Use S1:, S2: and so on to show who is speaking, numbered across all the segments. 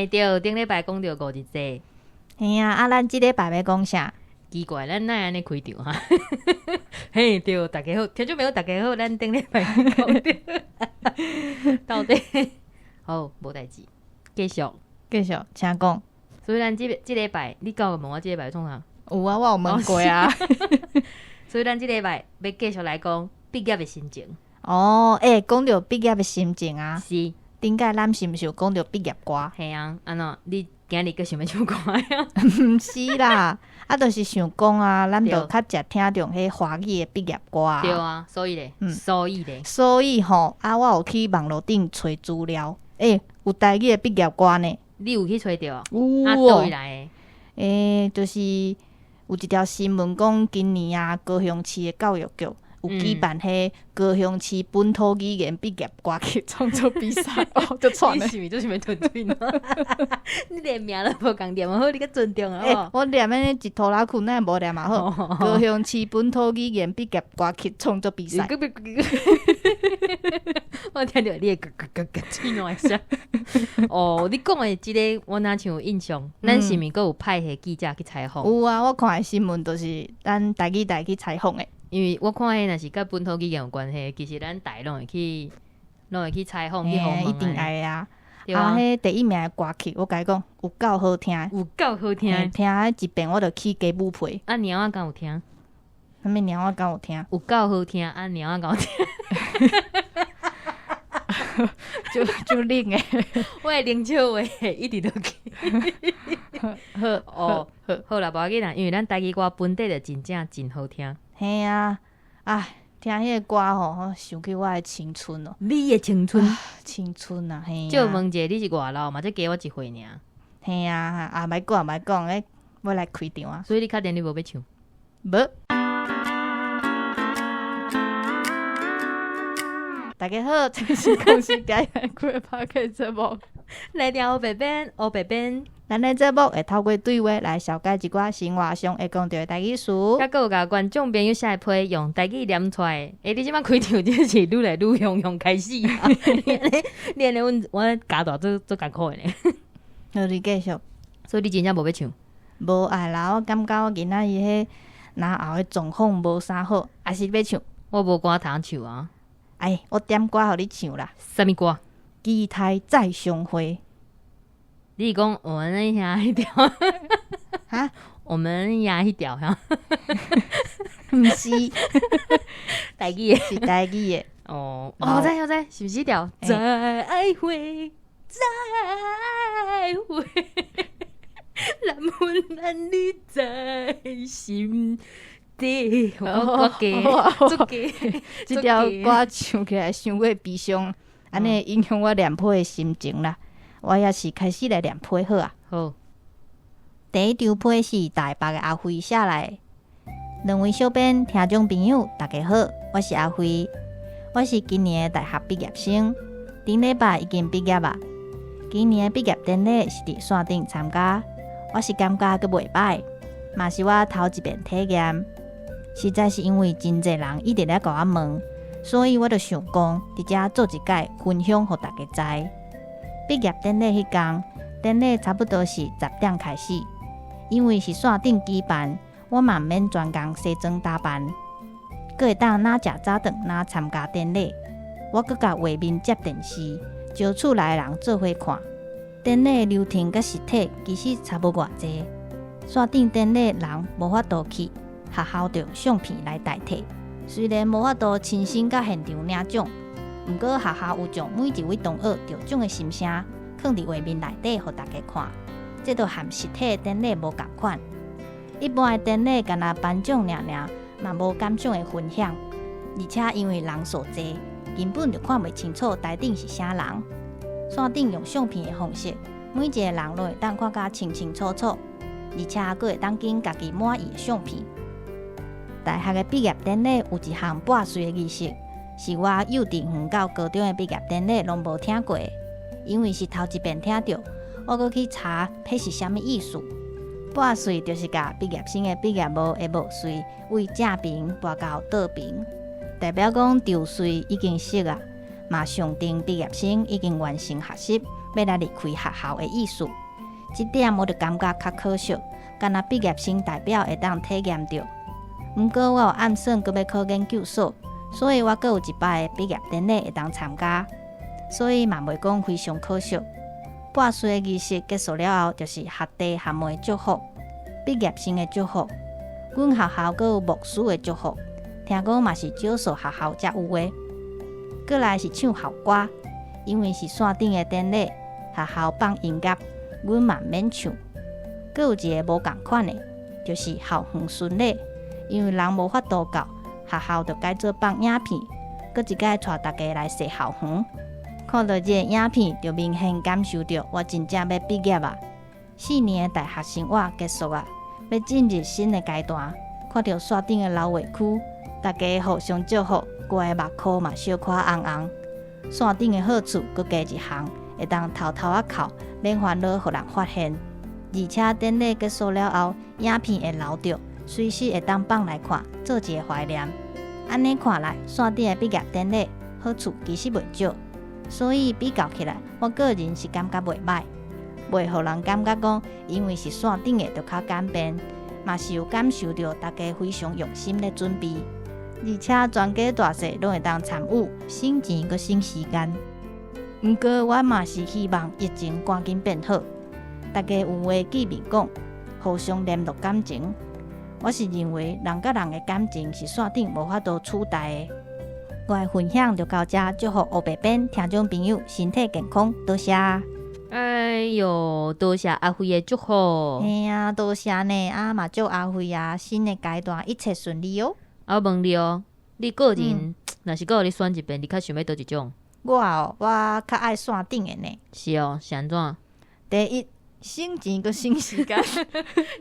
S1: 嘿對，頂禮拜講著五日節。
S2: 嘿啊，啊，咱這禮拜欲講啥？
S1: 奇怪，咱哪會按呢開場哈？嘿對，大家好，聽眾朋友大家好，咱頂禮拜講著到底好，無代誌，繼續
S2: 繼續，請講。
S1: 所以咱這這禮拜，你敢有問我這禮拜創啥？
S2: 有啊，我有問過啊。
S1: 所以咱這禮拜欲繼續來講畢業的心情。
S2: 哦，欸，講著畢業的心情啊。
S1: 是。
S2: 頂擺咱是毋是有講著畢業歌？
S1: 嘿啊，按怎？你今日閣想欲唱歌啊？
S2: 毋是啦，啊，就是想講啊，咱就較捷聽著彼華語的畢業歌啊。
S1: 對啊，所以咧，所以咧，
S2: 所以吼，啊，我有去網路頂揣資料，欸，有台語的畢業歌呢。
S1: 你有去揣著？
S2: 有哦。
S1: 啊，佗位來的？
S2: 欸，就是有一條新聞講，今年啊，高雄市的教育局有舉辦彼高雄市本土語言畢業歌曲創作比賽，哦，就喘
S1: 你是毋是做想欲吞喙？你連名都無共念好，你較尊重啊！
S2: 欸，我念的一拖拉庫，哪會無念嘛好？高雄市本土語言畢業歌曲創作比賽。
S1: 我聽著你的咯咯咯咯喙瀾聲。哦，你講的這个我若像有印象，咱是毋是閣有派彼記者去採訪？
S2: 有啊，我看的新聞就是咱台語台去採訪的。
S1: 因為我看彼若是佮本土語言有關係，其實咱台攏會去，攏會去採訪去訪問。
S2: 一定愛的啊！啊，彼第一名的歌曲，我共你講有夠好聽，
S1: 有夠好聽，
S2: 聽一遍我就起雞母皮。
S1: 啊，貓仔敢有聽？
S2: 啥物貓仔敢有聽？
S1: 有夠好聽，啊，貓仔敢有聽？
S2: 就就冷的，
S1: 我的冷笑話一直落去。
S2: 好
S1: 哦，好啦，無要緊啦，因為咱台語歌本底就真正真好聽。
S2: 嘿啊，唉，聽彼个歌吼，想起我的青春哦。
S1: 你的青春，
S2: 青春啊，嘿。
S1: 借問一下，你是偌老嘛？才加我一歲爾。
S2: 嘿啊，啊，莫講莫講，欸，欲來開場啊。
S1: 所以你確定你無欲唱？
S2: 無。大家好，這是公司第一個 Podcast 節目。
S1: 來聽烏白編，烏白編。
S2: 咱的節目會透過對話來消解一寡生活上會講著的台語詞。
S1: 閣閣有共觀眾朋友寫批用台語念出來。欸，你這擺開場真是愈來愈雄雄開始啊！你按呢，阮我加大做做艱苦的呢。
S2: 好，你繼續。
S1: 所以你真正無欲唱？
S2: 無愛啦，我感覺我囡仔伊彼嚨喉的狀況無啥好，抑是欲唱？
S1: 我無歌通唱啊。
S2: 哎，我點歌予你唱啦。
S1: 啥物歌？
S2: 期待再相會。
S1: 你講我們遐彼條？
S2: 哈？
S1: 我們遐彼條哈？
S2: 毋是，
S1: 台語的，
S2: 是台語的。
S1: 哦，我知我知，是毋是彼條？再會，再會，難分男女在心底。我我加，足加，
S2: 這條歌唱起來傷過悲傷，按呢影響我念批的心情啦。我也是開始來念批好啊。
S1: 好，
S2: 第一張批是台北的阿輝寫來的。兩位小編、聽眾朋友，大家好，我是阿輝，我是今年的大學畢業生，頂禮拜已經畢業啊。今年的畢業典禮是佇線頂參加，我是感覺閣袂䆀，嘛是我頭一遍體驗。實在是因為真濟人一直咧共我問，所以我就想講，佇遮做一擺分享，予大家知。畢業典禮彼工，典禮差不多是10點開始，因為是線頂舉辦，我嘛毋免專工西裝打扮，閣會當若食早頓，若參加典禮。我閣共畫面接電視，招厝內的人做伙看。典禮流程佮實體其實差無偌濟，線頂典禮人無法度去，學校就用相片來代替。雖然無法度親身到現場領獎，毋過學校有將每一位同學得獎的心聲，囥佇畫面內底，予大家看。這就和實體典禮無仝款。一般的典禮干焦頒獎爾爾，嘛無感想的分享，而且因為人數濟，根本就看袂清楚台頂是啥人。線頂用相片的方式，每一個人攏會當看甲清清楚楚，而且閣會當揀家己滿意的相片。大學的畢業典禮有一項撥穗的儀式，是我幼稚園到高中的畢業典禮攏無聽過的，因為是頭一遍聽著，我閣去查，彼是啥物意思？撥穗就是共畢業生的畢業帽的帽穗對正爿撥到倒爿，代表講稻穗已經熟啊，嘛象徵畢業生已經完成學習，欲來離開學校的意思。這點我就感覺較可惜，干焦畢業生代表會當體驗著。毋過我有暗算閣欲考研究所，所以我閣有一擺的畢業典禮會當參加，所以嘛袂講非常可惜。撥穗的儀式結束了後，就是學弟學妹祝福，畢業生的祝福。阮學校閣有牧師的祝福，聽講嘛是少數學校才有的。過來是唱校歌，因為是線頂的典禮，學校放音樂，阮嘛毋免唱。閣有一个無仝款的，就是校園巡禮，因為人無法度到，學校就改做放影片，閣一擺帶大家來踅校園。看著這个影片，就明顯感受著我真正欲畢業啊！4年的大學生活結束啊，欲進入新的階段。看著線頂的老畫區，大家互相祝福，我的目眶嘛小可紅紅。線頂的好處，閣加一項，會當偷偷仔哭，免煩惱予人發現。而且典禮結束了後，影片會留著，隨時會當放來看，做一个懷念。按呢看來，線頂的畢業典禮好處其實袂少，所以比較起來，我個人是感覺袂䆀，袂予人感覺講，因為是線頂的就較簡便，嘛是有感受著大家非常用心咧準備，而且全家大細攏會當參與，省錢閣省時間。毋過我嘛是希望疫情趕緊變好，大家有話見面講，互相聯絡感情。我是認為人佮人的感情是線頂無法度取代的。我的分享就到這，祝福烏白編聽眾朋友身體健康，多謝。
S1: 哎喲，多謝阿輝的祝福。
S2: 嘿啊，多謝呢，啊嘛祝阿輝啊，新的階段一切順利哦。
S1: 啊，我問你哦，你個人若是閣予你選一遍，你較想欲佗一種？
S2: 我哦，我較愛線頂的呢。
S1: 是哦，是按怎？
S2: 第一，省錢閣省時間。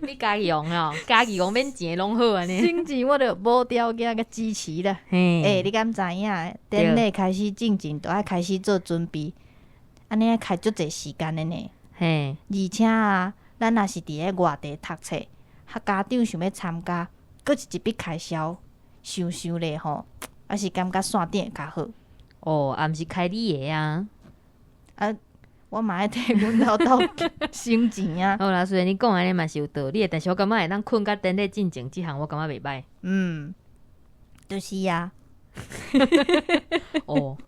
S1: 你家己用哦，家己用免錢攏好按呢。
S2: 省錢我就無條件共支持啦。欸，你敢知影？典禮開始進前，就愛開始做準備，按呢愛開足濟時間的呢。而且啊，咱若是佇咧外地讀冊，較家長想欲參加，閣是一筆開銷。想想咧吼，還是感覺線頂會較好。
S1: 哦，啊，毋是開你的啊。
S2: 啊，我嘛愛替阮老豆省錢啊。
S1: 好啦，雖然你講按呢嘛是有道理的，但是我感覺會當睏佮典禮進前這項，我感覺袂䆀。
S2: 嗯，就是啊。
S1: 哦，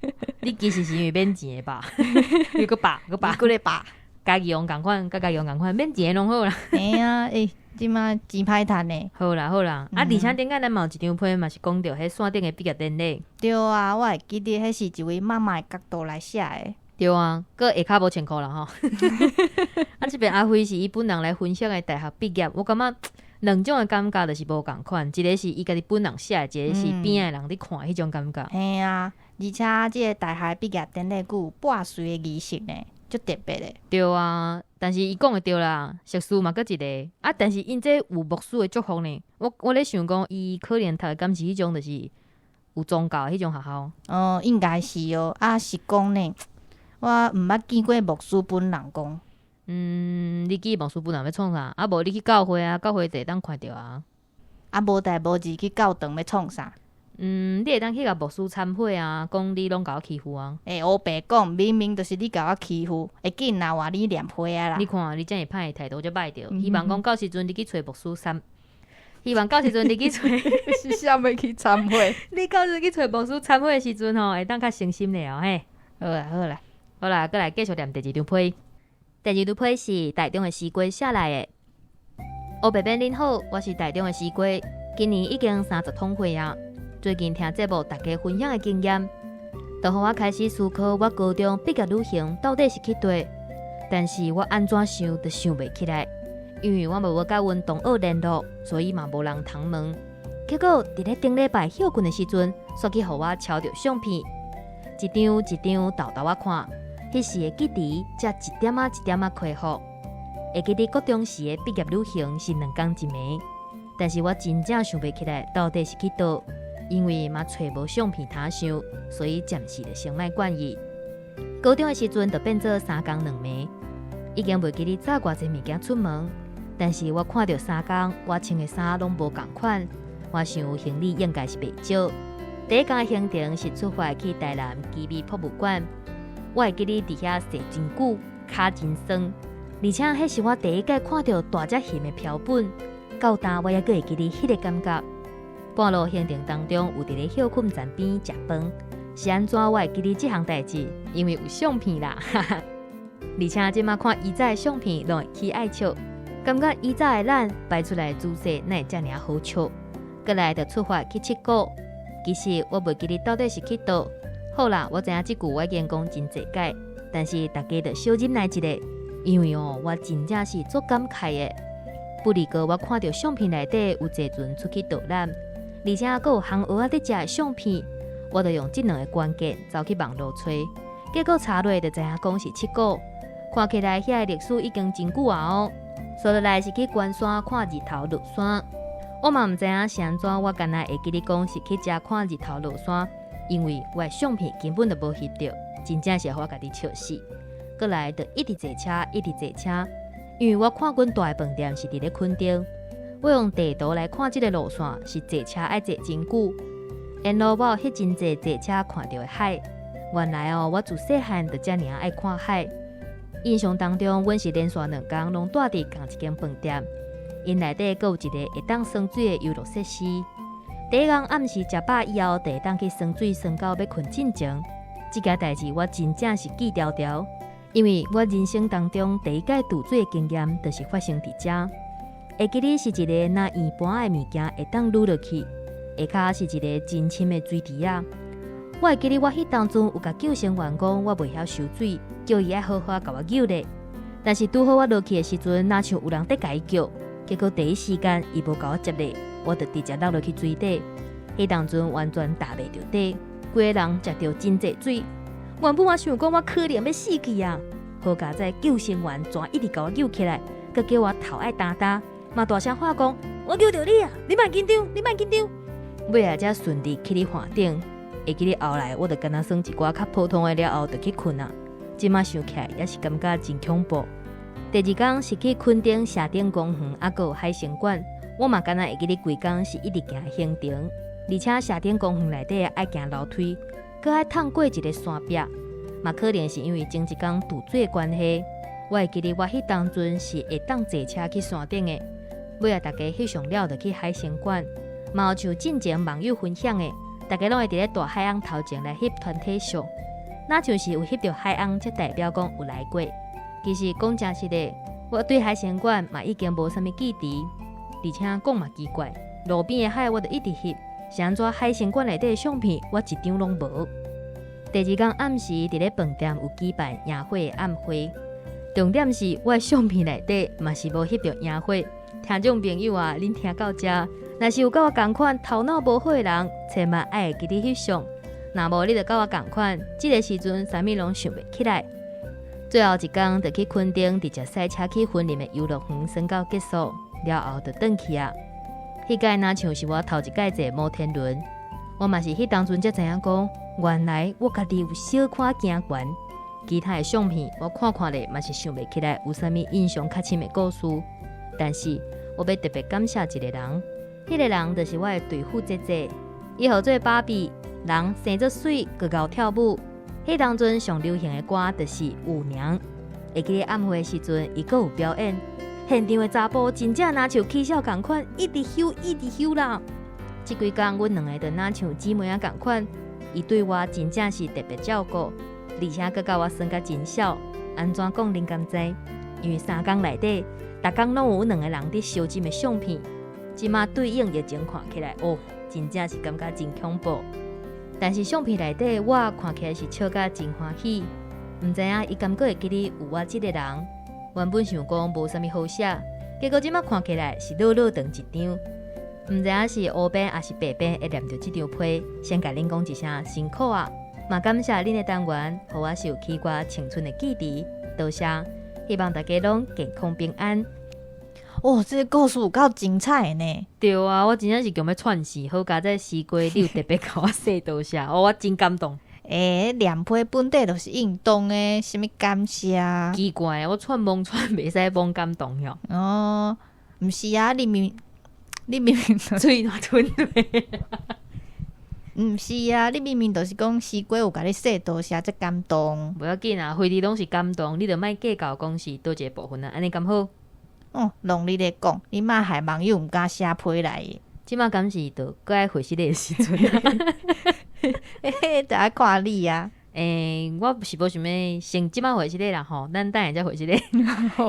S1: 你其實是因為免錢的吧？你閣罷閣罷，
S2: 閣咧罷，
S1: 家己用仝款，佮家己用仝款，免錢攏好啦。
S2: 嘿啊，欸，這馬錢歹趁呢。
S1: 好啦好啦，啊，而且頂擺咱嘛有一張批嘛是講著彼線頂的畢業典禮。
S2: 對啊，我會記得彼是一位媽媽的角度來寫的。
S1: 對啊，閣下跤無穿褲啦吼。啊，這邊阿輝是伊本人來分享的大學畢業，我感覺兩種的感覺就是無仝款，一个是伊家己本人寫的，一个是邊仔的人佇看彼種感覺。
S2: 嘿啊，而且這个大學畢業典禮閣有撥穗的儀式呢，足特別的。
S1: 對啊，但是伊講的對啦，碩士嘛閣一个啊，但是𪜶這有牧師的祝福呢。我咧想講，伊可能讀的敢是彼種就是有宗教的彼種學校。
S2: 哦，應該是哦。啊，是講呢，我毋捌見過牧師本人講。
S1: 嗯，你去牧師本人欲創啥？啊，無你去教會啊，教會就會當看著啊。
S2: 啊，無代無誌去教堂欲創啥？
S1: 嗯，你會當去共牧師懺悔啊，講你攏共我欺負啊。
S2: 欸，烏白講，明明就是你共我欺負，會緊啦，換你念批啊啦。
S1: 你看，你遮爾歹態度遮歹著。希望講到時陣你去揣牧師懺，希望到時陣你去揣
S2: 是啥物去懺悔？
S1: 你到時去揣牧師懺悔的時陣吼，會當較誠心咧哦嘿。
S2: 好啦好啦，
S1: 好啦，閣來繼續念第二張批。第二張批是台中的西瓜寫來的。烏白編恁好，我是台中的西瓜，今年已經30通歲啊。最近聽節目大家分享的經驗，就予我開始思考我高中畢業旅行到底是去佗，但是我按怎想都想袂起來，因為我無佮阮同學聯絡，所以嘛無人通問。結果佇咧頂禮拜歇睏的時陣，煞去予我抄著相片，一張一張沓沓仔看，彼時的記憶才一點仔一點仔恢復。會記得國中時的畢業旅行是兩工一暝，但是我真正想袂起來到底是去佗。因為嘛揣無相片通想，所以暫時就先莫管伊。高中的時陣就變做3工2暝，已經袂記得紮偌濟物件出門，但是我看著三工我穿的衫攏無仝款，我想行李應該是袂少。第一工的行程是出發去台南奇美博物館，我會記得佇遐踅真久，跤真酸，而且彼是我第一擺看著大隻熊的標本，到今我猶閣會記得彼個感覺。半路行程當中，有佇咧歇睏站邊食飯，是按怎我會記得這項代誌？因為有相片啦，哈哈。而且這馬看以早的相片，攏會起愛笑，感覺以早的咱擺出來的姿勢，哪會遮爾仔好笑？過來就出發去七股，其實我袂記得到底是去佗。好啦，我知影這句我已經講真濟擺，但是大家就小忍耐一下，因為哦，我真正是足感慨的。不離過我看著相片內底有坐船出去導覽，而且閣有烘蚵仔佇食的相片，我就用這兩个關鍵走去網路揣，結果查落就知影講是七股，看起來遐个歷史已經真久啊哦。紲落來是去關山看日頭落山，我嘛毋知影是按怎，我敢若會記得講是去遮看日頭落山。因為我的相片根本就無翕著，真正是予我家己笑死。過來就一直坐車，一直坐車，因為我看阮蹛的飯店是佇咧墾丁，我用地圖來看這个路線是坐車愛坐真久。沿路我有翕真濟坐車看著的海，原來哦，我自細漢就遮爾愛看海。印象當中，阮是連續2工攏蹛佇仝一間飯店，𪜶內底閣有一个會當耍水的遊樂設施。第一工暗時食飽以後，就會當去耍水耍到欲睏進前。這件代誌我真正是記牢牢，因為我人生當中第一擺墮水的經驗，就是發生佇遮。會記得是一个若圓盤的物件會當擼落去，下跤是一个真深的水池仔。我會記得我彼當陣有共救生員講，我袂曉泅水，叫伊愛好好共我救咧。但是拄好我落去的時陣，若像有人佇共伊叫，結果第一時間伊無共我接咧。我就直接落落去水底，彼當陣完全踏袂著底，規个人食著真濟水。原本我想講我可能欲死去啊，好佳哉救生員全一直共我救起來，閣叫我頭愛焦焦，嘛大聲喊講：我救著你啊！你莫緊張，你莫緊張。尾仔才順利起佇岸頂，會記得後來我就敢若耍一寡較普通的了後，就去睏啊。這馬想起來也是感覺真恐怖。第二工是去墾丁社頂公園，猶閣有海生館。我嘛敢若會記得規工是一直行行程，而且社頂公園內底愛行樓梯，閣愛趟過一个山壁，嘛可能是因為前一工墮水的關係。我會記得我彼當陣是會當坐車去山頂的，尾仔大家翕相了就去海生館，嘛有像進前網友分享的，大家攏會佇咧大海翁頭前來翕團體相，若像是有翕著海翁，才代表講有來過。其實講誠實的，我對海生館嘛已經無啥物記憶。而且講嘛奇怪，路邊的海我就一直翕，是按怎海生館內底的相片我一張攏無。第二工暗時佇咧飯店有舉辦營火的暗會，重點是我的相片內底嘛是無翕著營火。聽眾朋友啊，恁聽到遮，若是有佮我仝款頭腦無好的人，千萬愛會記得翕相。若無你就佮我仝款，這个時陣啥物攏想袂起來。最後一工就去墾丁，直接駛車去雲林的遊樂園，耍到結束。了後就轉去啊！彼擺若像是我頭一擺坐摩天輪，我嘛是彼當陣才知影講，原來我家己有小可驚懸。其他的相片我看看咧，嘛是想袂起來有啥物印象較深的故事。但是我欲特別感謝一个人，彼个人就是我的隊輔姐姐，伊號做芭比，人生做媠，閣𠢕跳舞。彼當陣上流行的歌就是舞娘。會記得暗會的時陣，伊閣有表演。現場的查埔真正若像起痟仝款，一直睺一直睺啦。這幾工阮兩个就若像姊妹仔仝款，伊對我真正是特別照顧，而且閣共我耍甲真痟。按怎講恁敢知？因為三工內底，逐工攏有阮兩个人佇相紆的相片。這馬對應疫情看起來，哦，真正是感覺真恐怖。但是相片內底我看起來是笑甲真歡喜，毋知影伊敢閣會記得有我這个人。原本想講無啥物好寫，結果這馬看起來是落落長一張，毋知影是烏編抑是白編會念著這張批，先共恁講一聲辛苦啊！嘛感謝恁的單元，予我拾起我青春的記憶。多謝，希望大家攏健康平安。
S2: 哦，這个故事有夠精彩呢！
S1: 對啊，我真正是強欲喘死，好佳哉西瓜你有特別共我說多謝，哦，我真感動。
S2: 欸，念批本底就是應當的，啥物感謝？
S1: 奇怪，我串懵串袂使懵感動喲。
S2: 哦，毋是啊，你明你明明
S1: 喙若吞落。
S2: 毋是啊，你明明就是講西瓜有共你說多謝才感動。
S1: 無要緊啊，回佇攏是感動，你就莫計較講是佗一個部分啊，按呢敢好？
S2: 哦，攏你咧講，你嘛害網友毋敢寫批來的。
S1: 這馬敢是就閣愛回失禮的時陣啊？
S2: 嘿嘿，就愛看你啊。
S1: 欸，我是無想欲先這馬回失禮啦吼，咱等下才回失禮。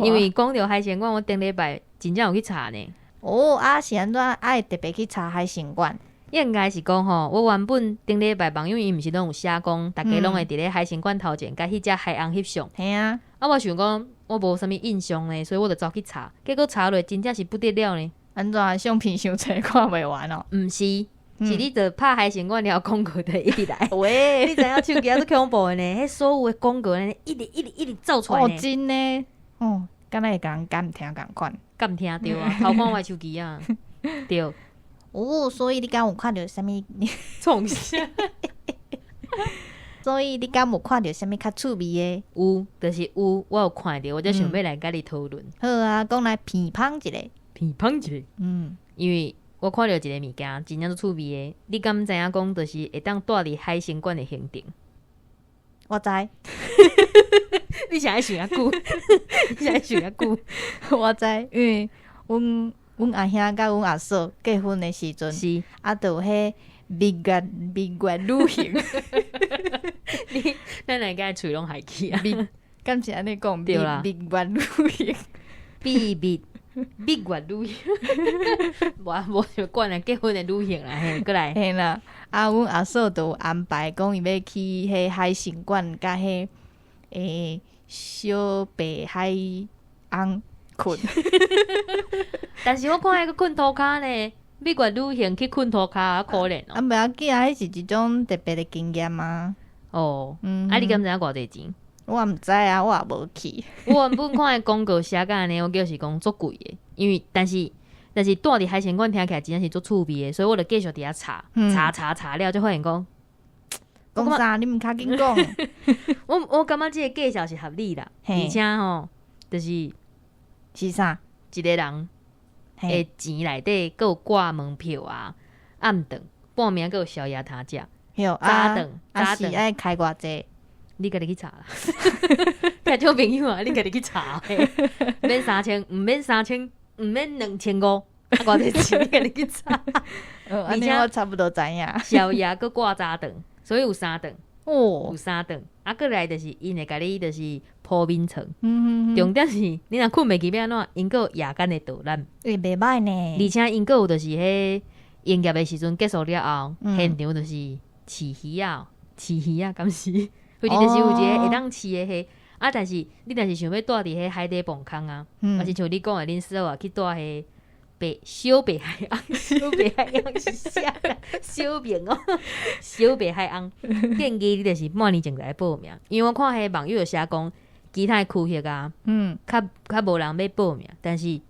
S1: 因為講著海生館，我頂禮拜真正有去查呢。
S2: 哦，啊是按怎愛特別去查海生館？
S1: 應該是講吼，我原本頂禮拜網友伊毋是攏有寫講，逐家攏會佇咧海生館頭前共彼隻海翁翕相。
S2: 嘿啊。
S1: 啊，我想講我無啥物印象呢，所以我就走去查，結果查落真正是不得了呢。
S2: 按怎相片傷濟看袂完哦？
S1: 毋是，是你著拍海生館了廣告就一直來。
S2: 喂，
S1: 你知影手機猶足恐怖的呢？彼所有的廣告呢，一直一直一直走出來呢。
S2: 哦，真的，哦，敢若會共人監聽仝款。
S1: 監聽著啊，偷看我的手機啊，對。
S2: 哦，所以你敢有看著啥物？
S1: 創啥？
S2: 所以你敢有看著啥物較趣味的？
S1: 有，就是有，我有看著，我才想欲來共你討論。
S2: 好啊，講來鼻芳一下。
S1: 鼻芳一下。因為我看著一个物件，真正足趣味的。你敢知影講，就是會當蹛佇海生館的行程？
S2: 我知。
S1: 你是愛想遐久？你是愛想遐久？
S2: 我知，因為阮阮阿兄佮阮阿嫂結婚的時陣，啊，就有彼蜜月蜜月旅行。
S1: 你咱兩个喙攏害去啊？
S2: 敢是按呢講？
S1: 對啦，
S2: 蜜月旅行，
S1: 秘密蜜月旅行，無無想管啊，結婚的旅行啦，嘿，過來。
S2: 嘿啦，啊，阮阿嫂就有安排講伊欲去彼海生館佮彼小白海翁睏。
S1: 但是我看彼閣睏塗跤呢，蜜月旅行去睏塗跤，可憐哦。
S2: 啊，袂要緊啊，彼是一種特別的經驗啊。
S1: 哦，啊，你敢知影偌濟錢？
S2: 我毋知啊，我也無去。
S1: 我原本看彼廣告寫甲按呢，我就是講足貴的，因為但是但是蹛佇海生館聽起來真正是足趣味的，所以我就繼續佇遐查查查查了，才發現講，
S2: 講啥？你毋較緊講。
S1: 我感覺這个介紹是合理啦，而且吼，就是
S2: 是啥？
S1: 一个人的錢內底閣有掛門票啊，暗頓半暝閣有宵夜通食，早頓
S2: 早頓愛開偌濟？
S1: 你家己去查啦，聽眾朋友啊，你家己去查，免三千，毋免三千，毋免2500，啊，偌濟錢你家己去查。
S2: 而且我差不多知影。
S1: 宵夜閣掛早頓，所以有三頓。哦，有三頓。啊，過來就是𪜶會共你就是鋪眠床。重點是你若睏袂去欲按怎，𪜶閣有夜間的導覽。
S2: 欸，袂䆀呢。
S1: 而且𪜶閣有就是彼營業的時陣結束了後，現場就是飼魚仔，飼魚仔敢是？反正就是有一个會當飼的彼，啊，但是你若是想欲蹛佇彼海底磅空啊，啊，親像你講的，恁嫂啊去蹛彼白小白海翁，小白海翁是啥？小明哦，小白海翁，建議你就是半年前就愛報名，因為我看彼網友有寫講，其他的區域啊，較較無人欲報名，但是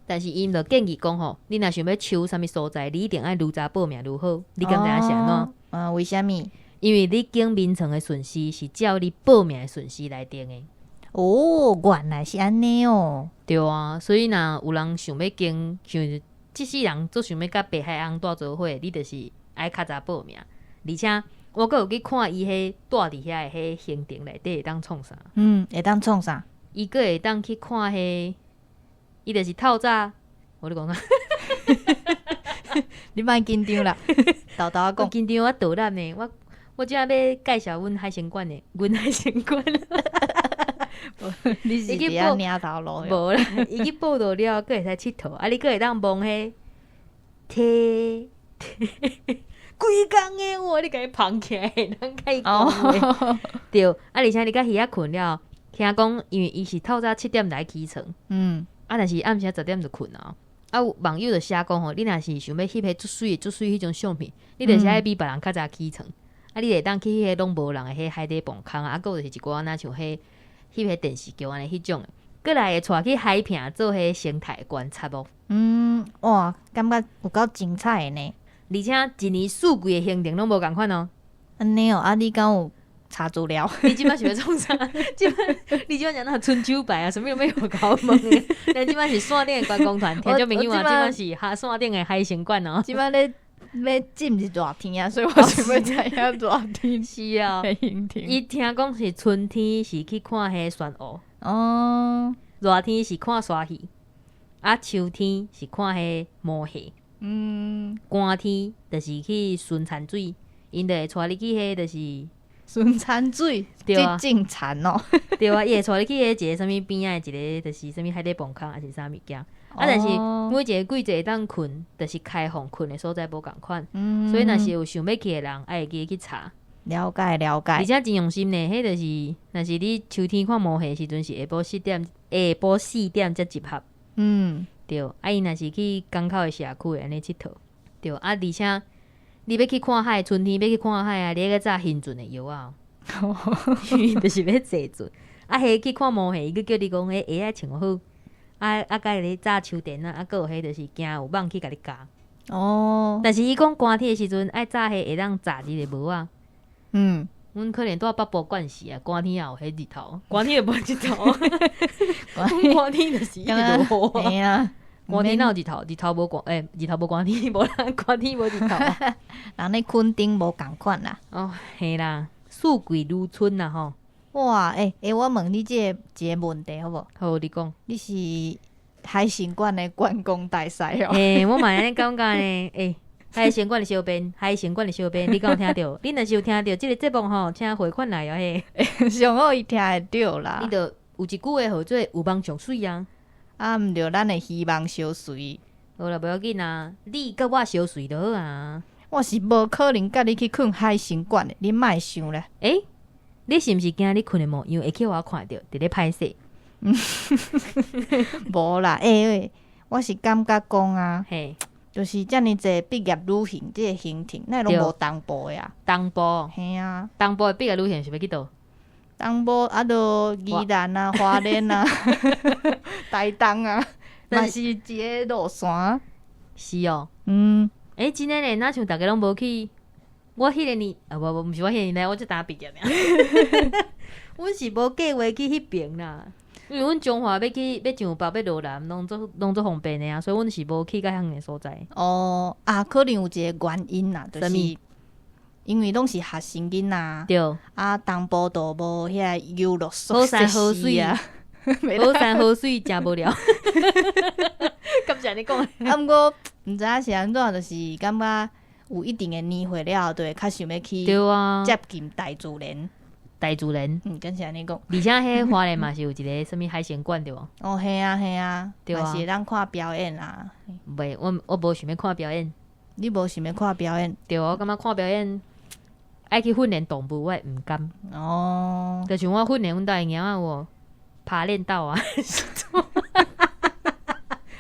S1: 但是𪜶就建議講吼，你若想欲抽啥物所在，你一定愛愈早報名愈好。你敢知影是按怎？
S2: 啊，為啥物？
S1: 因為你揀眠床的順序是照你報名的順序來定的。
S2: 哦，原來是按呢哦。
S1: 對啊，所以若有人想欲揀，像這世人足想欲佮白海翁蹛做伙，你就是愛較早報名。而且我閣有去看伊彼蹛佇遐的彼行程內底會當創啥？
S2: 嗯，會當創啥？
S1: 伊閣會當去看彼，伊就是透早，我咧講啥？
S2: 你莫緊張啦，沓沓仔講。
S1: 緊張我導覽呢，我這欲介紹阮海生館的，阮海生館。
S2: 你是佇遐領頭路？
S1: 無啦，伊去報到了，閣會使𨑨迌，啊，你閣會當摸彼，提規工的哇，你共伊捧起來，會當共伊講話。對，啊，而且你佮魚仔睏了，聽講因為伊是透早7點來起床，啊，但是暗時10點就睏啊。啊，有網友就寫講吼，你若是想欲翕彼足媠的足媠彼種相片，你就是愛比別人較早起床，啊，你會當去彼个攏無人的彼海底磅空啊，啊，閣有就是一寡若像彼翕彼電視劇按呢彼種的，閣來會帶去海坪做彼生態觀察哦。
S2: 嗯，哇，感覺有夠精彩的呢！
S1: 而且一年四季的行程攏無仝款哦。
S2: 按呢哦，啊，你敢有查資料？
S1: 你這擺是欲創啥？這擺你這擺若春秋白啊？啥物攏欲共我問的？咱這擺是山頂的觀光團，聽眾朋友啊，這擺是哈山頂的海生館哦。
S2: 這擺咧欲進入熱天啊，所以我想欲知影熱天
S1: 是啊，
S2: 的行程。
S1: 伊聽講是春天是去看彼個旋烏，熱天是看沙戲，啊秋天是看彼个魔戲，寒天就是去巡田水，𪜶就會帶你去彼個就是。
S2: 巡田水，
S1: 對啊
S2: 這種田哦。
S1: 對啊，伊會帶你去彼一個啥物邊仔的一個，就是啥物海底崩空，還是啥物件。啊，但是每一個季節會當睏，就是開放睏的所在無仝款，所以若是有想欲去的人，愛會記得去查。
S2: 了解了解。
S1: 而且真用心呢，彼就是若是你秋天看毛戲的時陣是下晡四點，下晡四點才集合。對，啊伊若是去港口的社區會按呢𨑨迌。對，啊而且你欲去看海，春天欲去看海啊，你愛較早行船的藥啊，因為就是欲坐船。啊，彼去看毛戲，伊閣叫你講彼鞋仔穿好，啊啊，佮你紮手電啊，啊，閣有彼就是驚有蠓去共你咬。但是伊講寒天的時陣愛紮彼會當紮入的帽仔。阮可能住北部慣勢啊，寒天也有彼日頭，寒天也無日頭，阮寒天就是一直落雨。
S2: 嘿啊，
S1: 寒天哪有日頭？日頭無寒，欸，日頭無寒天，無啦，寒天無日頭。
S2: 人咧墾丁無仝款啦。
S1: 哦，嘿啦，四季如春啦吼。
S2: 哇，欸欸，我問你這個一個問題好無？
S1: 好，你講。
S2: 你是海神館的觀光大使哦？
S1: 欸，我嘛會按呢感覺呢，欸。海神館的小編，海神館的小編，你敢有聽著？你若是有聽著這個節目吼，請匯款來哦嘿。
S2: 上好伊聽會著啦。
S1: 你就有一句話號做有夢上媠啊。
S2: 啊，毋對，咱的希望相隨。
S1: 好啦，無要緊啊，你佮我相隨就好啊。
S2: 我是無可能佮你去睏海神館的，你莫想咧。
S1: 欸，你是毋是驚你睏的模樣會去予我看著，佇咧歹勢？
S2: 無啦，欸欸，我是感覺講啊。
S1: 嘿。
S2: 就是遮爾濟畢業旅行，這个行程，哪會攏無東部的啊？
S1: 東部。
S2: 嘿啊。
S1: 東部的畢業旅行是欲去佗？
S2: 東部啊，著宜蘭啊、花蓮啊、台東啊，嘛是一个路線。
S1: 是哦。欸，真的呢，若像逐家攏無去，我彼个年，啊，無無，毋是我彼個年代，我才拄畢業爾。阮是無計劃去彼爿啦。因為阮彰化欲去欲上北欲落南，攏足攏足方便的啊，所以阮是無去較遐遠的所在。
S2: 哦，啊，可能有一個原因啦，就是因為攏是學生囡仔，啊，東部就無遐遊樂
S1: 好山好水
S2: 啊，
S1: 好山好水誠無聊。敢是按呢講？
S2: 啊，毋過毋知影是按怎，就是感覺有一定的年歲了後，就會較想欲去接近大自然。
S1: 大自然，
S2: 敢是按呢講。
S1: 而且彼花蓮嘛是有一个啥物海神館對無？
S2: 哦，嘿啊，嘿啊，
S1: 對啊，
S2: 嘛是會當看表演啊。
S1: 袂，我我無想欲看表演。
S2: 你無想欲看表演？
S1: 對，我感覺看表演愛去訓練動物，我會毋甘。就像我訓練阮兜的貓仔有無爬鏈道啊。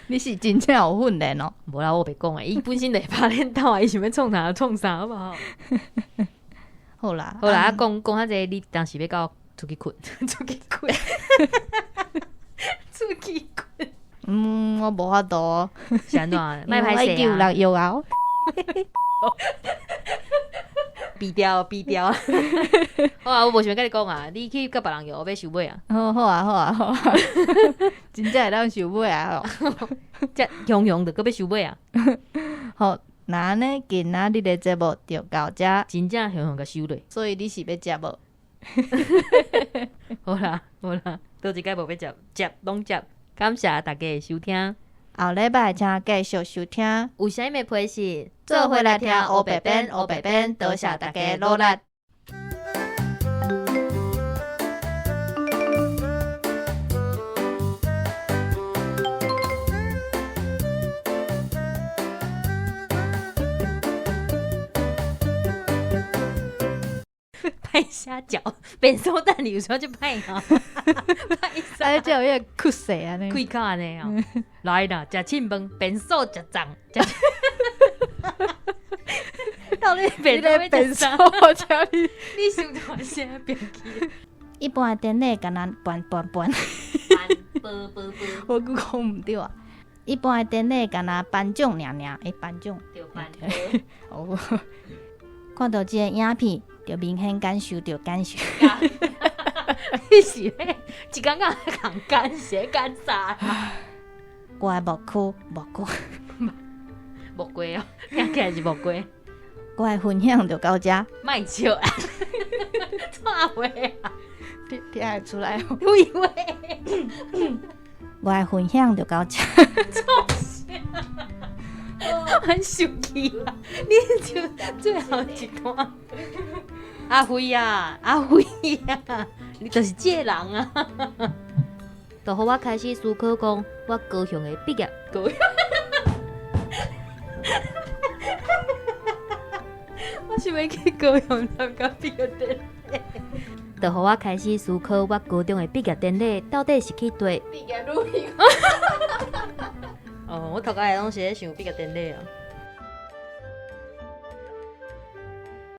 S2: 你是真正有訓練哦？
S1: 無啦，我袂講啊，伊本身就會拍練道啊，伊想欲創啥就創啥，好無好？
S2: 好啦，
S1: 好啦，啊，講講較濟，你當時欲佮我出去睏，出去睏，出去睏。
S2: 嗯，我無法度。
S1: 是按怎？莫歹勢
S2: 有人約啊。
S1: 敝掉，敝掉。好啊，我無想欲佮你講啊，你去佮別人約，我欲收尾啊。
S2: 好好啊，好啊，好啊。真正會當收尾啊！
S1: 這雄雄就閣欲收尾啊。
S2: 好。那按呢，今仔日的節目就到這。
S1: 真正雄雄共收落。
S2: 所以你是欲接無？
S1: 好啦，好啦，倒一擺無欲接，接攏接。感謝大家的收聽。
S2: 後禮拜請繼續收聽。
S1: 有啥物批示？
S2: 做伙來聽烏白編，烏白編，多謝大家努力。
S1: 歹寫腳，變數等你有啥就歹吼。歹勢，
S2: 哎，這有彼個曲勢按呢，
S1: 開口按呢吼。來啦，食凊飯，變數食粽，到底變數欲食啥？你想大聲變去。
S2: 一般的典禮敢若辦辦辦，我閣講毋對啊。一般的典禮敢若頒獎爾爾，欸，頒獎。
S1: 對，頒
S2: 哦，看著這个影片，就明顯感受著感受。
S1: 你是咧一工仔共干是咧干啥？
S2: 我的牧區，牧區，
S1: 木瓜哦，聽起來是木瓜。
S2: 我的分享就到遮。
S1: 莫笑啊！創話啊！
S2: 聽會出來哦。
S1: 我以為
S2: 我的分享就到遮。
S1: 很生氣啊！你就最後一段。阿輝啊，阿輝啊，你就是這個人啊！就予我開始思考講，我高雄的畢業高。我想欲去高雄參加畢業典禮，就予我開始思考，我高中的畢業典禮到底是去佗？
S2: 畢業旅行。
S1: 哦，我頭家攏是咧想畢業典禮啊。